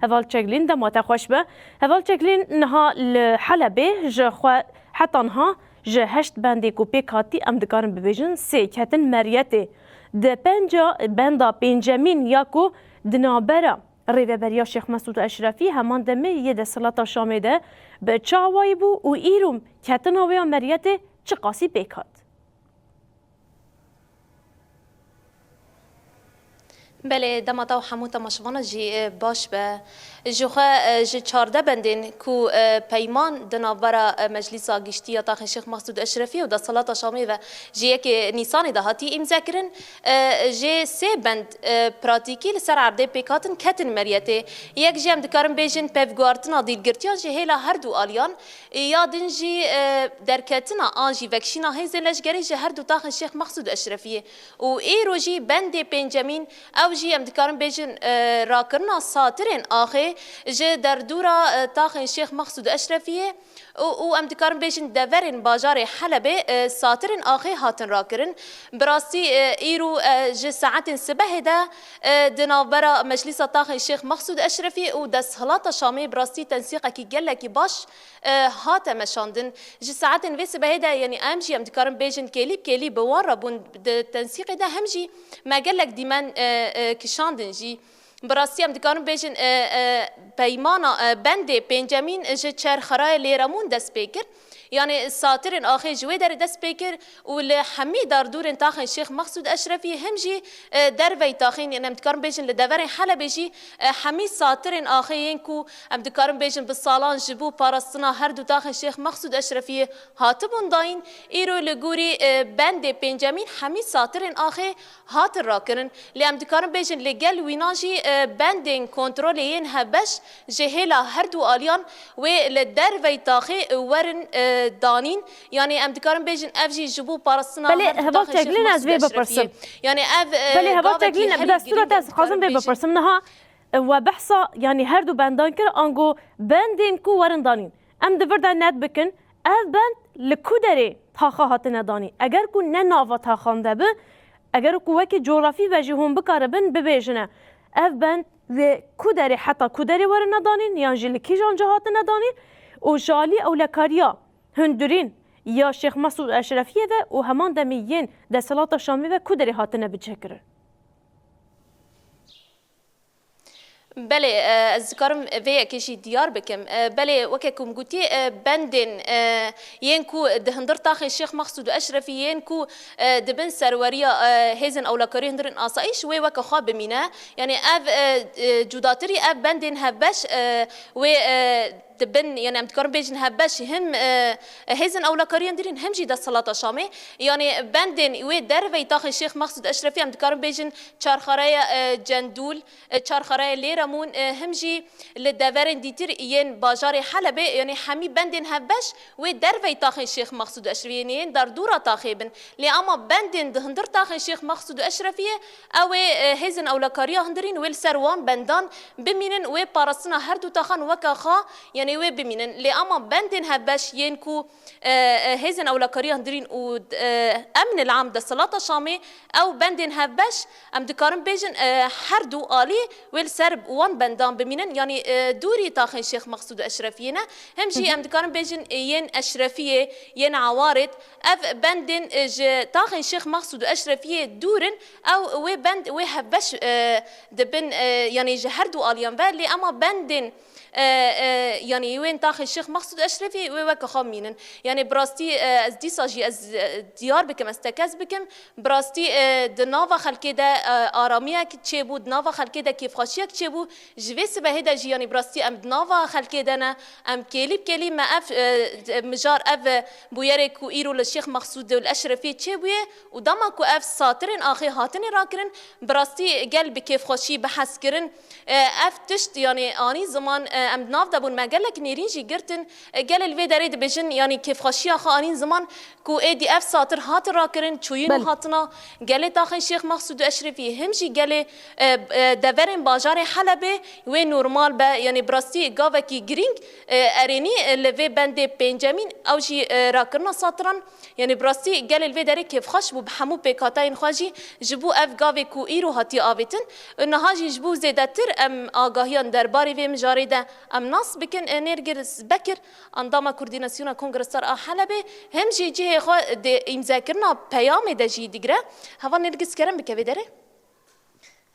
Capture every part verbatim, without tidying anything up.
Heval Çeglîn, dema te xweş be. Heval Çeglîn, niha li Helebê ji xwe heta niha ji heşt bendê ku pêk hatî, em dikarin bibêjin sê ketin meriyetê. Di penca benda pêncemîn ya ku di navbera Rêveberiya Şêx Mesûd Eşrefî heman demê yê desthilata Şamê de bi çi awayî bû û îro ketina wê ya meriyetê çiqasî pêk hat? Belê, dema te û hemû temaşevana jî, e, baş be. Ji xwe, e, ji çardeh bendên ku, e, peyman di navbera, e, Meclîsa Giştî ya Taxên Şêx Mexsûd Eşrefî û Desthilata Şamê ve ji yekê Nîsanê de hatî îmze kirin, e, jê sê bend, e, pratîkî li ser erdê pêk hatin ketin meriyetê. Yek jî em dikarin bêjin pevguhartina dîlgirtiyan ji hêla her du aliyan, ya din jî, e, derketina an jî vekşîna hêzên leşgerî ji her du taxên Şêx Mexsûd Eşrefiyê. Û îro jî bendê pêncemîn, ew jî em dikarin bêjin, e, rakirina satirên axê ji derdora, e, taxên Şêx Mexsûd Eşrefiyê û, û em dikarin bêjin deverên bajarê Helebê, e, satirên axê hatin rakirin. Bi rastî, e, îro, e, ji saetên sibehê de, e, di navbera Meclîsa Taxên Şêx Mexsûd Eşrefiyê û Desthilata Şamê bi rastî tensîqekî gelekî baş, e, hate meşandin. Ji saetên vê sibehê de, yanî em jî em dikarin bêjin kêlî bi kêlî bi wan re bûn di tensîqê de, hem jî me gelek dîmen, e, e, kişandin jî. Bi rastî em dikarin bêjin, e, e, peymana, e, bendê pêncemîn ji Çerxerayê Lêremûn dest pê kir. Yanî satirên axê ji wê derê dest pê kir û li hemî dardûrên taxên Şêx Mexsûd Eşrefî hem jî, e, derveyî taxên, yanî em dikarin bêjin li deverên Helebê jî, e, hemî satirên axê yên ku em dikarin bêjin bi salan ji bo parastina her du taxên Şêx Mexsûd Eşrefiyê hatibûn dayîn, îro li gorî, e, bendê pêncemîn hemî satirên axê hatin rakirin. Lê em dikarin bêjin li gel wîna jî, e, bendên kontrolê yên hevbeş ji hêla her du aliyan wê li derveyî taxê werin, e, danîn. Yanî em dikarin bêjin ev jî ji bo parastina Belê, her du Heval taxên Şêx Çeglîn, ez Mexsûd vê Eşrefiyê. Bipirsim. Yanî ev, e, Belê, Heval gavekî Çeglîn, bi herî destûra giring te em ez dixwazim dikarin vê bêjin. Bipirsim. Niha, e, we behsa, yanî her du bendan kir, ango bendên ku werin danîn. Em di vir de net bikin, ev bend li ku derê taxa hatine danî? Eger ku ne nava taxan de bi, eger ku wekî cografî ve jî hûn bikaribin bibêjine, ev bend li ku derê, heta ku derê werine danîn, yan jî li kîjan cih hatine danîn û ji alî ewlekariya hundirîn ya Şêx Mesûd Eşrefiyê ve û heman demî yên desthilata Şamê ve ku derê hatine bicihkirin? Belê, e, ez dikarim vê yekê jî diyar bikim. E, belê, weke ku min gotî, e, bendên, e, yên ku di hundir taxên Şêx Mexsûd û Eşrefî yên ku, e, di bin serweriya, e, hêzên ewlekarî hundirên asayîş wê weke xwe bimîne. Yanî ev, e, e, cudatirî ev bendên hevbeş, e, wê, e, di bin, yanî em dikarin bêjin hevbeş him, e, hêzên ewlekariya hundirîn him jî desthilata Şamê. Yanî bendên wê derveyî taxên Şêx Mexsûd Eşrefî em dikarin bêjin Çarxareye, e, Cendûl, e, Çarxareye Lêremûn, e, him jî li deverên dîtir yên bajarê Helebê, yanî hemî bendên hevbeş wê derveyî taxên Şêx Mexsûd Eşrefiyê, yên derdora taxê bin. Lê ama bendên di hundir taxên Şêx Mexsûd Eşrefiyê, ew ê, e, hêzên ewlekariya hundirîn wê li ser wan bendan bimînin, wê parastina her du taxan weke xwe, yanî wê bimînin. Lê ama bendên hevbeş yên ku, e, e, hêzên ewlekariya hundirîn û, e, emnil am desthilata Şamê, ew bendên hevbeş, em dikarin bêjin, e, her du alî wê li ser wan bendan bimînin. Yanî, e, dûrî taxên Şêx Mexsûd û Eşrefiyê ne. Hem jî Hı hı. em dikarin bêjin, e, yên Eşrefiyê, yên Ewarêt. Ev bendên, e, ji taxên Şêx Mexsûd û Eşrefiyê dûr in. Ew wê bend, wê hevbeş, e, dibin, e, yanî ji her du aliyan ve. Lê ema bendên, e, e, yanî wên taxê Şêx Mexsûd Eşrefî wê weke xwe mînin. Yanî bi rastî, e, ez dîsa jî ez, e, diyar bikim, ez tekez bikim. Bi rastî, e, di nava xelkê de, e, aramiyek çêbû, di nava xelkê de kêfxweşiyek çêbû. Ji vê sibehê de jî, yanî bi rastî em di nava xelkê de ne. Em kêlî bi kêlî me ev, e, mijar, ev, e, bûyerê ku îro li Şêx Mexsûd û li Eşrefiyê çêbûye û dema ku ev satirên axê hatine rakirin, bi rastî gel bi kêfxweşî, bi hezkirin, e, ev tişt, yanî anî ziman, e, Em di nav de bûn, me gelek nêrîn jî girtin. E, gelê li vê derê dibêjin, yanî kêfxweşiya xwe anîn ziman ku êdî ev satir hatin rakirin, çûyîn û Belê. hatina gelê taxên Şêx Mexsûd û Eşrefî, him jî gelê, e, e, deverên bajarê Helebê wê normal be. Yanî bi rastî gavekî girîng, e, erênî, e, li vê bendê pêncemîn ew jî, e, rakirina satiran. Yanî bi rastî gelê li vê derê kêfxweş bû bi hemû pêkhateyên xwe jî ji bo ev gavê ku îro hatiye avêtin. Niha jî ji bo zêdetir em agahiyan derbarê vê mijarê de em nas bikin. E, Nêrgiz Bekir, endama Koordînasyona Kongresar a Helebê, hem jî cihê xwe di îmzekirina peyamê de jî digire. Heval Nêrgiz, kerem bike vê derê.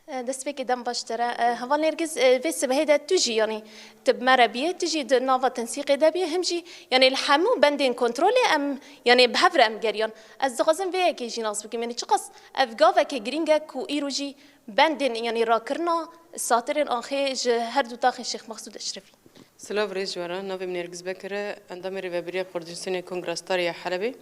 E, destpêkê dem baş te re. E, Heval Nêrgiz, e, vê sibehê de tu jî, yanî tu bi me re bîyê, tu jî di nava tensîqê de bîyê, hem jî, yanî li hemû bendên kontrolê em, yanî bi hev re em geriyan. Ez dixwazim vê yekê jî nas bikim, yanî çiqas ev gaveke girîng e ku îro jî bendên, yanî rakirina satirên axê ji her du taxên Şêx Mexsûd Eşrefî. Silav rêz ji we re, navê min Nêrgiz Bekir e, endamê Rêveberiya Koordînasyonê Kongrestarê ya Helebê.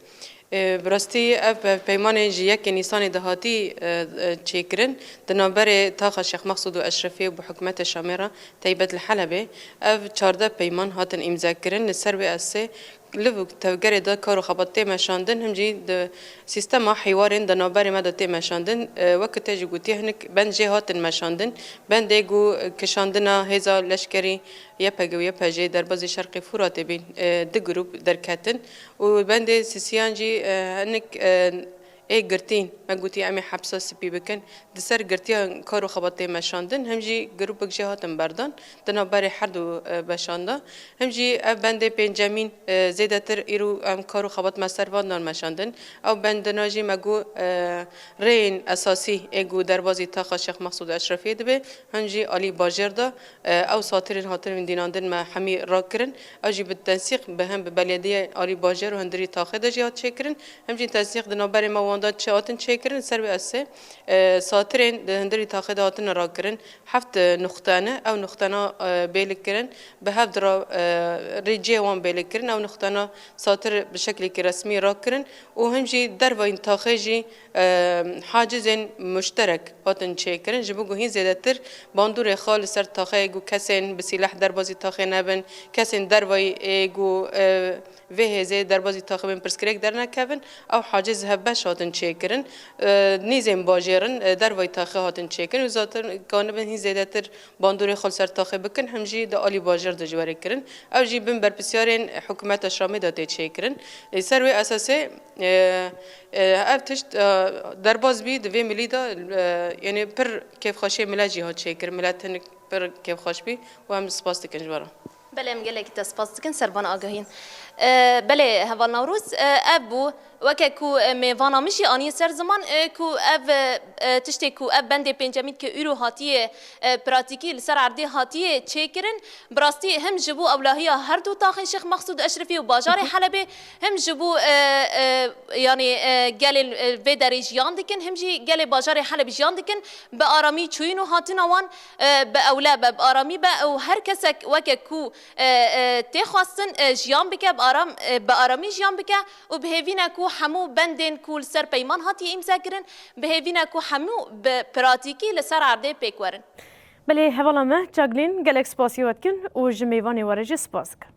E, bi rastî ev, ev peymanê ji yekê Nîsanê de hatî, e, e, çêkirin. Di navberê taxa Şêx Mexsûd û Eşrefiyê û bi hikûmetê Şamê re, teybet li Helebê, ev çardeh peyman hatin îmzekirin. Li ser wê esê liv û tevgerê de kar û xebat tê meşandin, him jî di sîstema hîwarên di navberê me de tê meşandin. E, wek tê jî gotiye, hinek bend jê hatin meşandin. Bendê ku kişandina hêza leşkerî Y P G û Y P J'ê derbazî Şerqê Furatê bîn, e, du grûp derketin û bendê sisiyan jî, e, hinek, e, ê girtîn, me gotî em ê hepsa spî bikin. Di ser girtiya kar û xebat tê meşandin, him jî grûpek jê hatin berdan, di navberê her du, e, beşan de. Him jî ev bendê pêncemîn, e, zêdetir îro em kar û xebat me ser van dan meşandin. Ew bendina jî me got, e, rêyên esasî ê ku derbazî taxa Şêx Mexsûd Eşrefiyê dibe, him jî alî bajêr de, e, ew satirên hatin vindînandin me hemî rakirin. Ew jî bi tensîq bi hem bi belediyê alî bajêr û hundirî taxê de jî hat çêkirin. Him jî tensîq di navberê me wan de çi hatin çêkirin, ser wê esê, e, satirên di hundirî taxê de hatine rakirin, heft, e, nuqte ne. Ew nuqtena, e, bêlik kirin, bi hev dira, e, rê cihê wan bêlik kirin. Ew nuqtena satir bi şeklekî resmî rakirin û him jî dervayîn taxê jî, e, hacizên muşterek hatin çêkirin. Ji bo ku hîn zêdetir bandorê xwe li ser taxeyê ku kesên bi sîleh derbazî taxê nebin, kesên dervayî ê ku, e, vê hêzê derbazî taxê bên pirsgirêk dernekevin, ew haciz hevbeş hatin çêkirin. E, nîzên bajêrin, e, dervayî taxê hatin çêkirin û zaten kanibin hîn zêdetir bandorê xwe li ser taxê bikin, him jî di alî bajêr de ji werê kirin. Ew jî bin berpirsiyarên hikûmeta Şamê de tê çêkirin. Ê ser wê esasê, e, e, ev tişt, e, derbaz bî di vê milî de, e, yanî pir kêfxweşiyê milet jî hat çêkirin. Milet hinek pir kêfxweş bî û em spas dikin ji we re. Belê, em gelekî te spas dikin ser van agahiyên. E, belê, Heval Newroz, e, ev bû. Weke ku, e, mêvana min jî aniye ser ziman, e, ku ev, e, e, tiştê ku ev bendê pêncemîn ke îro hatiye, e, pratîkî li ser erdê hatiye çêkirin, bi rastî him ji bo ewlahiya her du taxên Şêx Mexsûd Eşrefî û bajarê Helebê, him ji bo, e, e, yanî, e, gelên, e, vê derê jiyan dikin, him jî gelê bajarê Helebê jiyan dikin, bi aramî çûyîn û hatina wan, e, bi ewle be, bi aramî be û her kesek weke ku, e, e, tê xwestin, e, jiyan bike, bi aram, e, bi aramî jiyan bike. Û bi hêvî ne ku hemû bendên ku li ser peyman hatiye îmzekirin, bi hêvî ne ku hemû bi pratîkî li ser erdê pêk werin. Belê, hevala me Çaglîn, gelek spasiyê we dikin û ji mêvanê we re jî spas dikin.